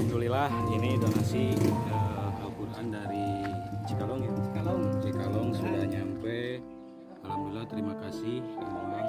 Alhamdulillah ini donasi Al-Quran dari Cikalong ya. Cikalong. Cikalong sudah nyampe. Alhamdulillah, terima kasih Kang Bambang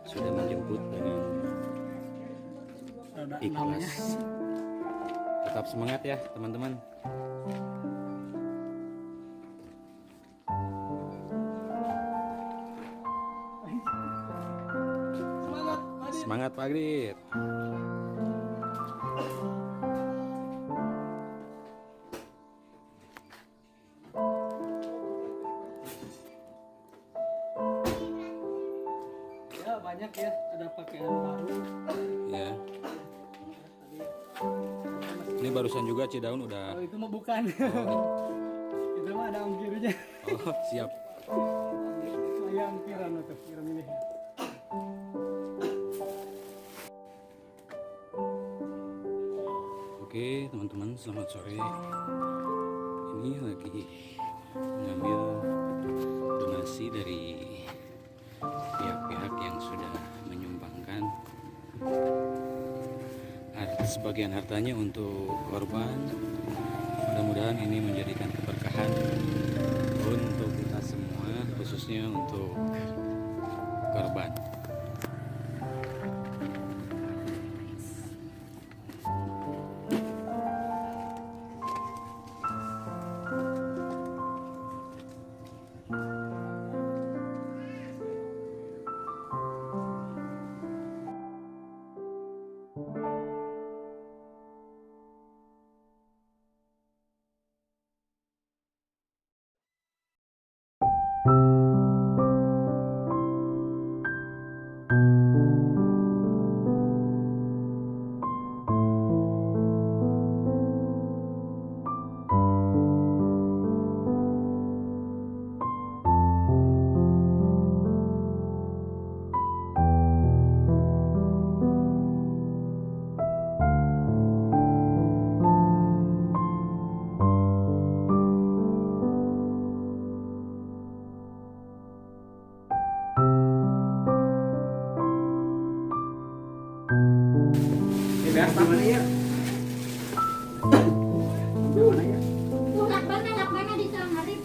sudah menjemput dengan ikhlas. Tetap semangat ya teman-teman. Semangat Pak Adit. Ya banyak ya, ada pakaian baru. Ya. Ini barusan juga Cidaun udah. Oh itu mah bukan. Oh. Itu mah ada ongkirnya. Oh siap. Saya ongkiran tuh, kirim ini. Oke teman-teman, selamat sore. Ini lagi mengambil donasi dari pihak-pihak yang sudah menyumbangkan sebagian hartanya untuk korban. Mudah-mudahan ini menjadikan keberkahan untuk kita semua, khususnya untuk korban. Lakbana di Sangarip.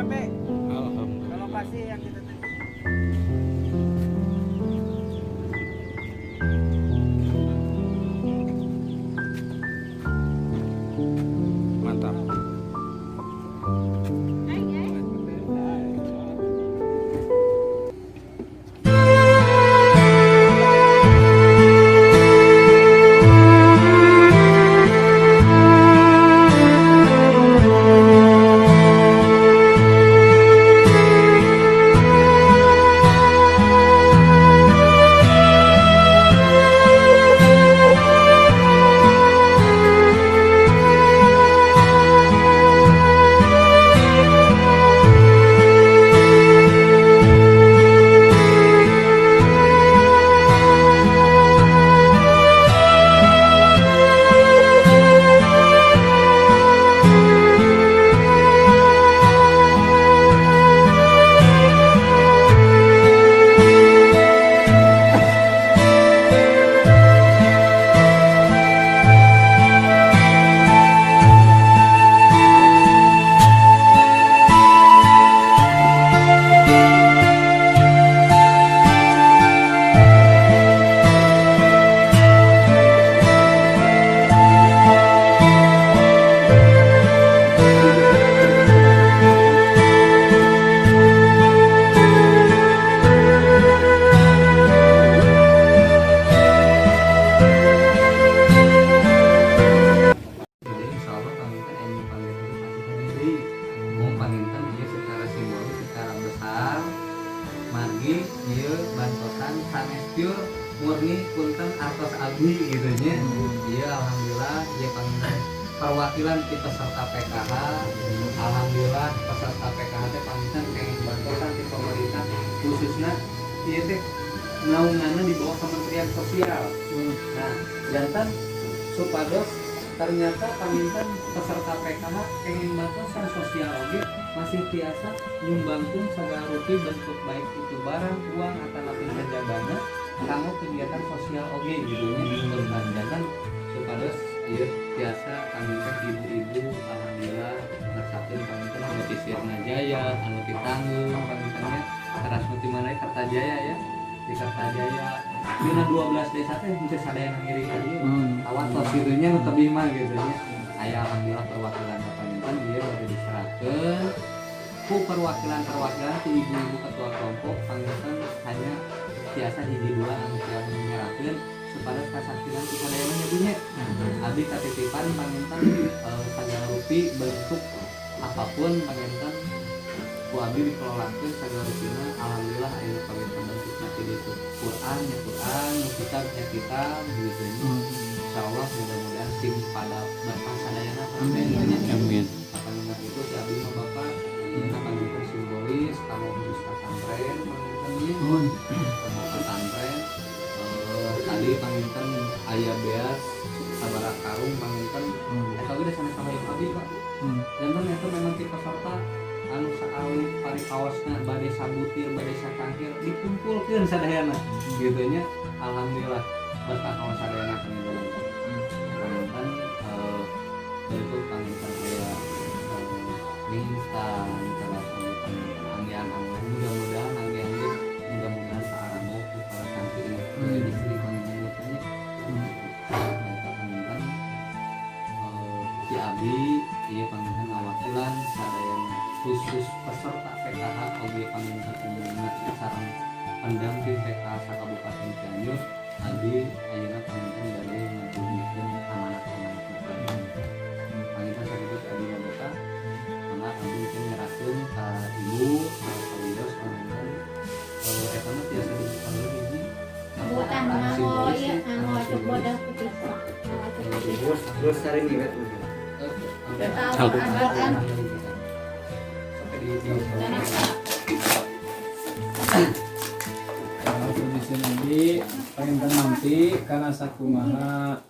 nyampe ke Alhamdulillah. Lokasi yang kita tuju. Mantap. Ay, ay. Jadi insya Allah panginten anu panginten pasti hadir. Mau panginten dia secara simbolis, secara besar, margi ieu bantosan sanes pure murni punten artos abdi gitu nya. Iya, alhamdulillah ieu panginten perwakilan ti peserta PKH. Alhamdulillah peserta PKH teh panginten pengen bantosan ti pemerintah, khususnya ieu teh naunganna di bawah Kementerian Sosial. Nah, janten supados ternyata panginten peserta PKH pengen bantosan sosial oge masih tiasa nyumbangkeun segala rupi bentuk, baik itu barang, uang, atau lebih sajabana kanggo kegiatan sosial oge gitu nya. Punten, janten supados ieu tiasa panginten ibu-ibu alhamdulillah ngersakeun panginten anu ti Sirna Jaya, anu ti Tanggung pangintennya, teras nu ti mana, Kertajaya ya, di Kertajaya. Dina 12 desa teh henteu sadayana ngiring ka dieu. Awas kitu nya, nu tebih mah gitu nya. Aya alhamdulillah perwakilan panginten ieu bade diserahkeun ku perwakilan-perwakilan ti ibu-ibu ketua kelompok. Panginten hanya tiasa hiji dua anu tiasa menyerahkeun supados kasaksian ti sadayana nya, Bu, nya. Abdi katitipan panginten sagala rupi bentuk apapun panginten ku abdi dikelolakeun sagala rupina. Alhamdulillah aya panginten bentukna ti ditu Quran nya Quran, nu kitab nya kitab gitu nya. Insyaallah mudah-mudahan sing pada berkah sadayana. Amin. Amin. Apa dengar itu si abdi mah, Bapak, ieu panginten simbolis kanggo khusus pesantren panginten ieu. Kanggo pesantren tadi panginten aya beas sabaraha karung panginten, eta oge sanes sahoyong abdi, Pak. Janten itu memang ti peserta anu saalit paripaosna, bade sabutir, bade sakangkir, dikumpulkeun sadayana gitu nya. Alhamdulillah berkah kawan sadayana panginten. Panginten bentuk panginten aya mie instan, terus oge panginten anggean-anggean, mudah-mudahan anggean ge mudah-mudahan saaramo ku para santri istri panginten gitu nya. Eta panginten ti abdi ieu panginten ngawakilan sadayana khusus peserta PKH oge panginten umumna sareng pendamping PKH Kabupaten Cianjur. Abdi ayeuna panginten bade ngabugikeun amanat-amanat panginten sakitu ti abdi mah, Bapak. Mangga abdi mungkin nyerahkeun ka ibu, ka kawios panginten eta mah tiasa dibuka heula hiji. Bukan nganggo Simbolis ieu ya, nganggo simbolis. Bodah kupisah. Nganggo Terus Terus cari nih, Bet. Al-Quran. Sampai di Kalau kondisi nanti panginten nanti karena sakumaha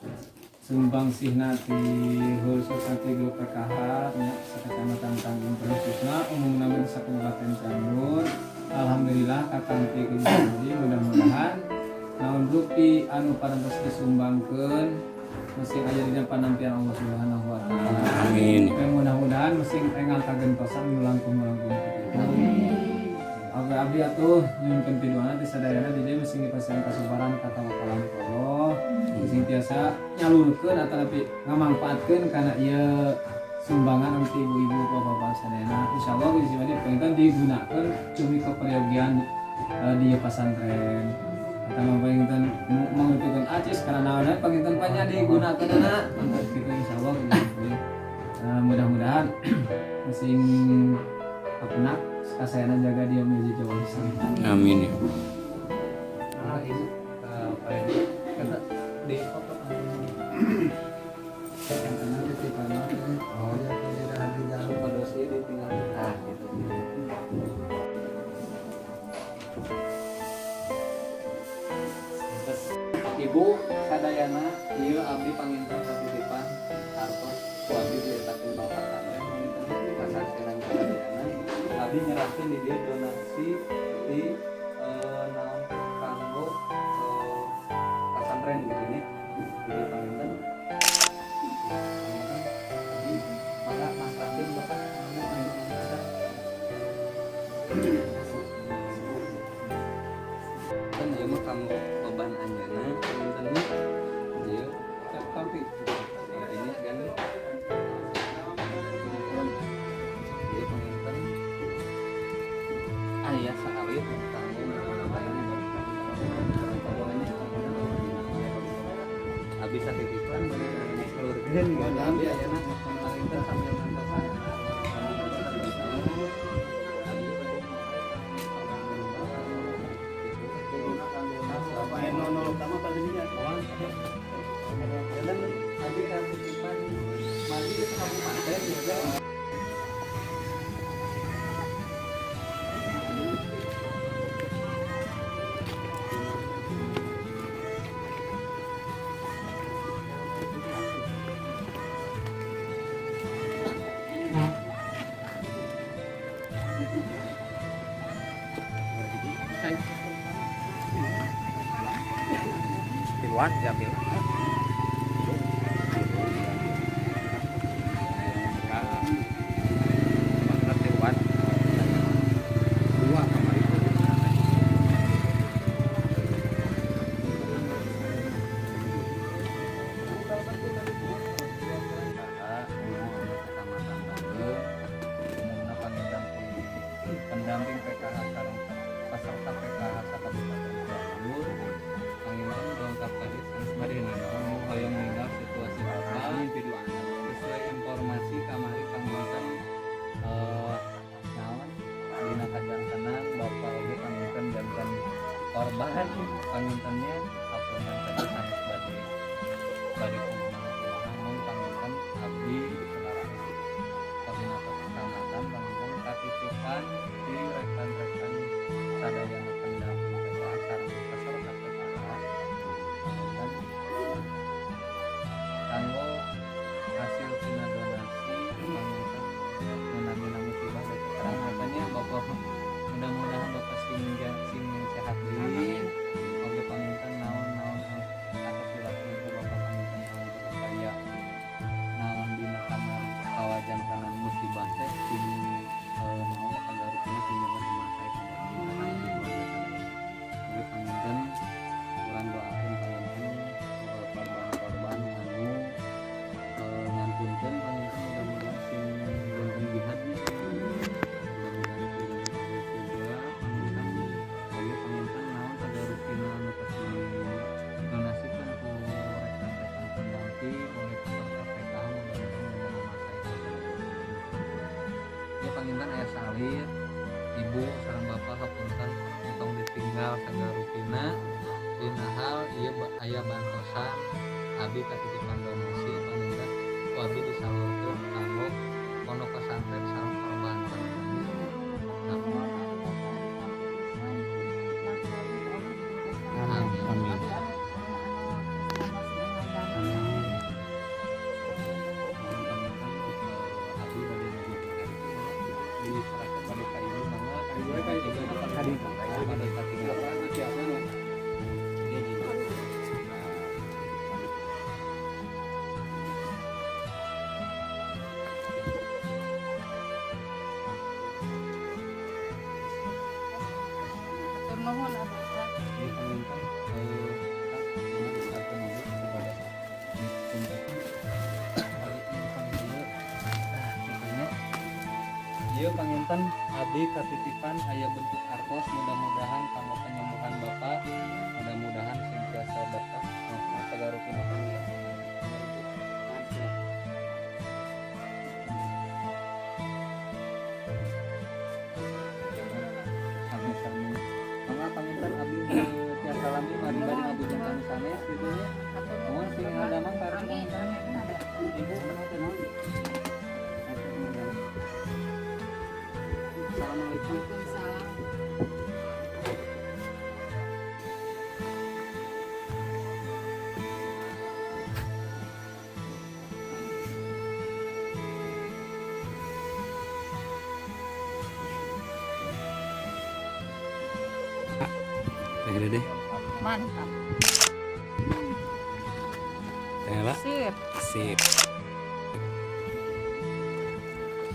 sumbangsihna ti khusus ti grup PKH nya sakecamatan Tanggung, khususna umumna mah sa Kabupaten Cianjur, alhamdulillah katampi ku abdi. Mudah-mudahan naon rupi anu parantos disumbangkeun masih aya dina panampian Allah Subhanahu wa Taala. Amin. Dan mudah-mudahan masih sing enggal kagentosan nu langkung-langkung kitu. Abdi abdi atuh nyuhunkeun piduana ti sadayana di dieu sing dipasihan kasabaran katawakalan ka Allah sing tiasa nyalurkeun atanapi ngamangpaatkeun kana ieu sumbangan untuk ibu-ibu bapak-bapak sadayana. Insyaallah di sini panginten digunakeun cumi keperyogian di pasantren. Atau panginten mangupikeun acis karena naon panginten banyak digunakeunana mantap kitu insyaallah gitu. Mudah-mudahan sing apunak kasayana jaga dia menuju Jawa Islam. Amin ya. Nah, ibu Pak Edi kata di foto. Oh ya, supados ieu ditinggal betah gitu. Ibu sadayana ieu abdi panginten katitipan artos ku abdi dietakeun bapak pasantren panginten di pasantren sadayana abdi nyerahkeun di dieu donasi di naon kanggo pasantren gitu nya. Jadi panginten abdi maka masrahkeun bapak anu kan ieu mah kanggo beban anjeunna panginten nya ieu tapi ini gandeng ieu panginten aya saalit kanggo abdi satitipan bade salurkeun gitu abdi ayeuna panginten sambil ngantosan. Tiluan diambil. Tiluan. Dua kamar itu. Kecamatan Tanggeung, umumna panginten pendamping PKH sareng peserta PKH sakabupaten Cianjur panginten dongkap ka dieu sanes bade nanaon mung hoyong ninggal situasi bapak sesuai informasi kamari panginten naon dina kajantenan bapak oge panginten janten korban pangintennya apunten tadi sanes bade bade kumaha kumaha mung panginten abdi selaku koordinator kecamatan panginten katitipan di rekan-rekan sadayana pendamping PKH sareng peserta PKH panginten kanggo hasil tina donasi panginten nunamina musibah dan keterangannya bapak mudah-mudahan bapak sing sing sehat deui oge panginten naon-naon atas dilakukan ku bapak panginten naon upaya naon dina kamar kawajantanan musibah teh sing naon kagarupna sing janten amal sae ka keluarga sadaya. Oge panginten urang doakeun panginten korban-korban anu ngantunkeun panginten mudah-mudahan sing janten jihadnya mudah-mudahan sing janten kabul juga panginten oge panginten naon sagarupina anu tos didonasikeun ku rekan-rekan pendamping oleh peserta PKH mudah-mudahan janten amal sae ka sadaya. Ya panginten aya salir ibu sareng bapak hapunten entong ditinggal sagarupina dina hal ieu aya bantosan abdi katitipan donasi panginten ku abdi disalurkeun kanggo pondok pesantren sareng korban panginten. Amin. Amin. Abdi bade nyebutkeun diserahkeun bade ka ibu mangga ibu bade katinggal. nuhun atuh. Ieu panginten eh Ieu panginten abdi katitipan aya bentuk artos, mudah-mudahan kanggo penyembuhan Bapak, mudah-mudahan sing tiasa berkah sagala rupina. Sami-sami. Mangga panginten abdi tiasa lami mari bari ngabujang kami sanes gitu nya. Mohon sing ngadamang sareng Amin. Ibu. Assalamualaikum. Waalaikumsalam. Teh Dede. Mantap. Teh lah. Sip. Sip.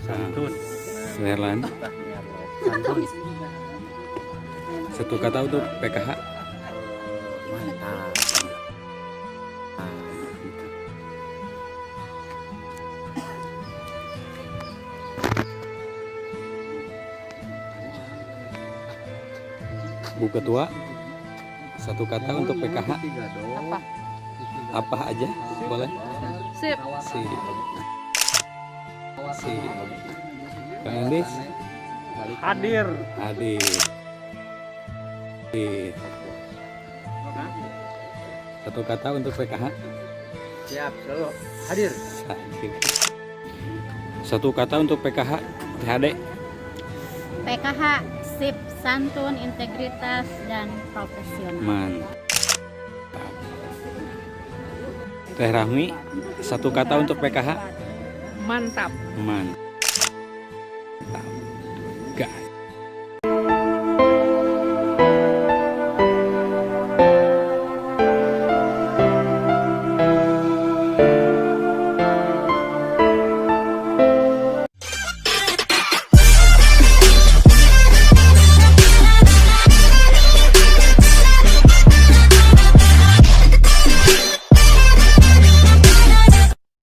Santun. Suherlan. Santun. Satu kata untuk PKH. Mantap. Mantap. Bu Ketua, satu kata untuk PKH. Apa? Apa aja boleh? Sip. Sip. Sip. Kang Endis. Hadir. Hadir. Hadir. Satu kata untuk PKH. Siap, selalu hadir. Hadir. Satu kata untuk PKH THD. PKH sip, santun, integritas, dan profesional. Mantap. Teh Rahmi, satu kata untuk PKH. Mantap. Mantap. Gas.